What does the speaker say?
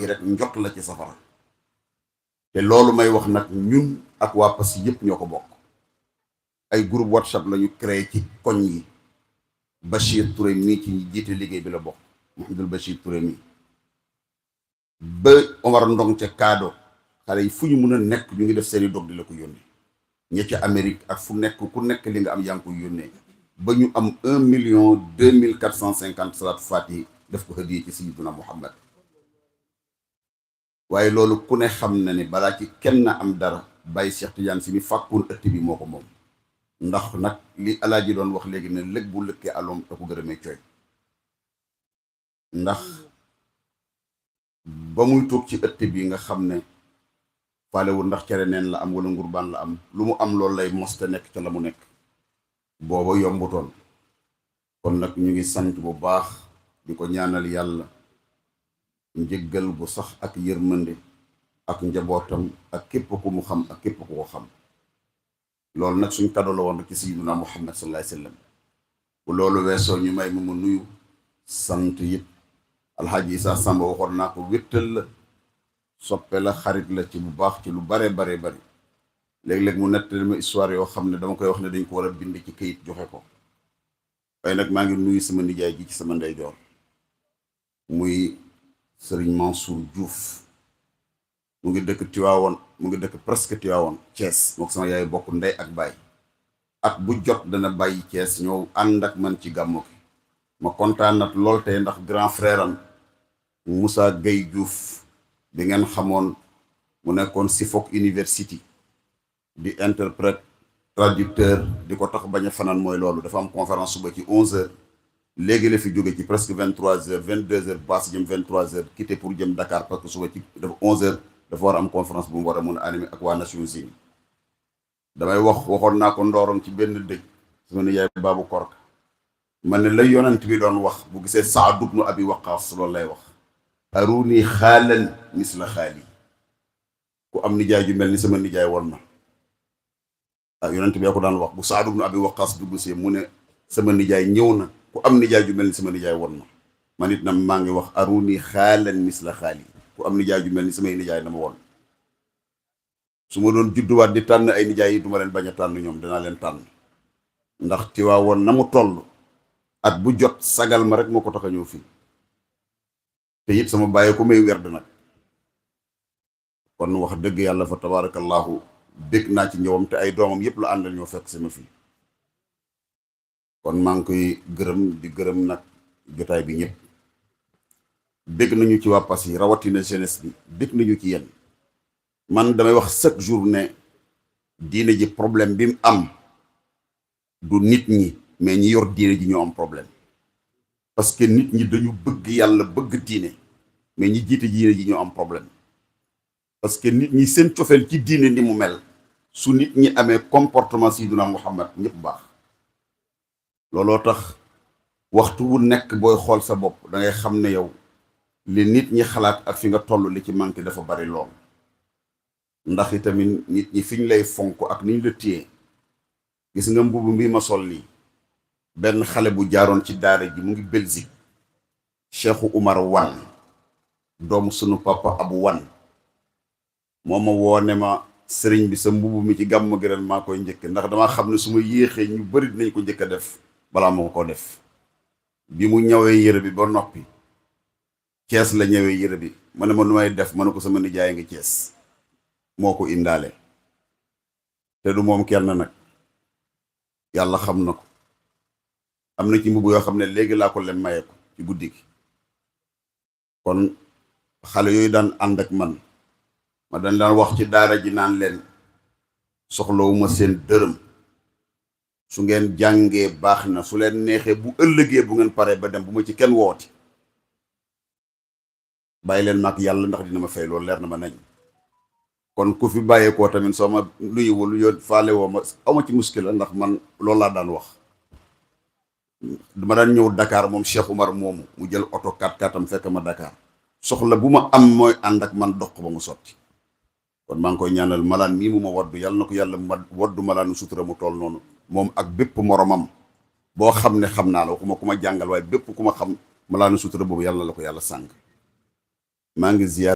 yi rek njot la ci safara. te loolu may wax nag ñun ak waa Passy yëpp ñoo ko bokk. ay groupe WhatsApp la ñu créé ci koñ yi. Bachir Touré mii ci ñi jiite liggéey bi la bokk. Mouhamadul Bachir Touré mii. ba Omar Ndong ca Kaado xale yi fu ñu mun a nekk ñu ngi def seeni dog di la ko yónnee. ña ca Amérique ak fu nekk ku nekk li nga am yaa ngi koy yónnee. ba ñu am 1,2,450 salaatu faatihi def ko hadiya ci sayyiduna Muhammad. waaye loolu ku ne xam na ne balaa ci kenn am dara bàyyi Cheikh Tidiane si mi fàkkoon ëtt bi moo ko moom. ndax nag li alaaji doon wax léegi ne lëg bu lëkkee aloom da ko gërëmee cooy. ndax ba muy toog ci ëtt bi nga xam ne faalewul ndax cere neen la am wala ngurbaan la am lu mu am loolu lay moste nekk ca la mu nekk. booba yombutoon. kon nag ñu ngi sant bu baax di ko ñaanal yàlla njëggal bu sax ak yërmande ak njabootam ak képp ku mu xam ak képp ku ko xam. loolu nag suñ kado la woon rek ci sayyiduna Muhammad sallallahu alayhi wasallam. bu loolu weesoo ñu may mu nuyu sant yëpp. alxaaji Isaa Samba waxoon naa ko wéttal la soppe la xarit la ci bu baax ci lu bare bari léeg-léeg mu nettali ma histoire yoo xam ne dama koy wax ne dañ ko war a bind ci këyit joxe ko. waaye nag maa ngi nuyu sama nijaay ji ci sama ndeyjoor muy Serigne Mansour Diouf mu ngi dëkk Tiwaawoon mu ngi dëkk presque Tiwaawoon Thiès mook sama yaay bokk ndey ak baay. at bu jot dana bàyyi Thiès ñëw ànd ak man ci gàmmu gi ma kontaan nag lool tey ndax grand frère am Moussa Gueye Diouf bi ngeen xamoon mu nekkoon Suffolk University di interprète traducteur di ko tax bañ a fanaan mooy loolu dafa am conférence suba ci 11h léegi la fi jóge ci presque 23h 22h baas jëm 23h quitté pour jëm Dakar parce que suba ci dafa 11h dafa war a am conférence bu mu war a mun a animé ak waa Nations Unies. damay waxoon naa ko ndoorom ci benn dëj sama nijaay Baabu Korka man ne la yonent bi doon wax bu gisee Saad ibn Abi Waqqaas loolu lay wax aruni xaalan misla xaali ku am nijaay ju mel ni sama nijaay won ma. yonent bi ko daan wax bu Saad ibn Abi Waqqaas dugg see mu ne sama nijaay ñëw na ku am nijaay ju mel ni sama nijaay won ma man it nag maa ngi wax aruni xaalan misla xaali ku am nijaay ju mel ni samay nijaay na ma won. su ma doon judduwaat di tànn ay nijaay yi duma leen bañ a tànn ñoom danaa leen tànn ndax Tiwaawoon na mu toll at bu jot sagal ma rek moo ko tax a ñëw fii te it sama bàyyi ko may werd nag kon wax dëgg yàlla fa tabarakallahu dégg naa ci ñëwam te ay doomam yépp la àndal ñoo fekk sama fii kon maa ngi koy gërëm di gërëm nag jotaay bi ñëpp dégg nañu ci waa Passy rawatina jeunesse bi dégg nañu ci yéen man damay wax chaque jour ne diine ji problème bi mu am du nit ñi mais ñi yor diine ji ñoo am problème parce que nit ñi dañu bëgg yàlla bëgg diine mais ñi jiite diine ji ñoo am problème parce que nit ñi seen cofeel ci diine ni mu mel su nit ñi amee comportement Sayyiduna Muhammad ñëpp baax. looloo tax waxtu wu nekk booy xool sa bopp da ngay xam ne yow li nit ñi xalaat ak fi nga toll li ci manqué dafa bari lool. ndax itamit nit ñi fi ñu lay fonk ak ni ñu la téye gis nga mbubu mbii ma sol nii benn xale bu jaaroon ci daara ji mu ngi Belgique Cheikhu Umar Wan doomu sunu papa Abu Wan moo ma woone ma sëriñ bi sa mbubu mi ci gàmm gi ren maa koy njëkk ndax damaa xam ne su ma yéexee ñu bari dinañ ko njëkk a def balaa moo ko def. bi mu ñëwee yére bi ba noppi Cees la ñëwee yére bi ma ne ma nu may def ma ne ko sama nijaay ngi Cees moo ko indaale te du moom kenn nag yàlla xam na ko am na ci mbubb yoo xam ne léegi laa ko lem maye ko ci guddi gi kon xale yooyu daan ànd ak man ma dañ daan wax ci daara ji naan leen soxlawuma seen dërëm su ngeen jàngee baax na su leen neexee bu ëllëgee bu ngeen paree ba dem bu ma ci kenn wooti bàyyi leen mag yàlla ndax dina ma fay loolu leer na ma nañ kon ku fi bàyyeekoo tamit soo ma nuyuwul yoon faale woo ma awma ci muskila ndax man loolu laa daan wax dama daan ñëw Dakar moom Cheikh Umar moomu mu jël oto 4x4 am fekk ma Dakar soxla bu ma am mooy ànd ak man dox ko ba mu sotti kon maa ngi koy ñaanal malaan mii mu ma waddu yàlla na ko yàlla ma waddu malaanu sutura mu toll noonu moom ak bépp moromam boo xam ne xam naa la waxuma ku ma jàngal waaye bépp ku ma xam malaanu sutura boobu yàlla na la ko yàlla sàng maa ngi ziyaar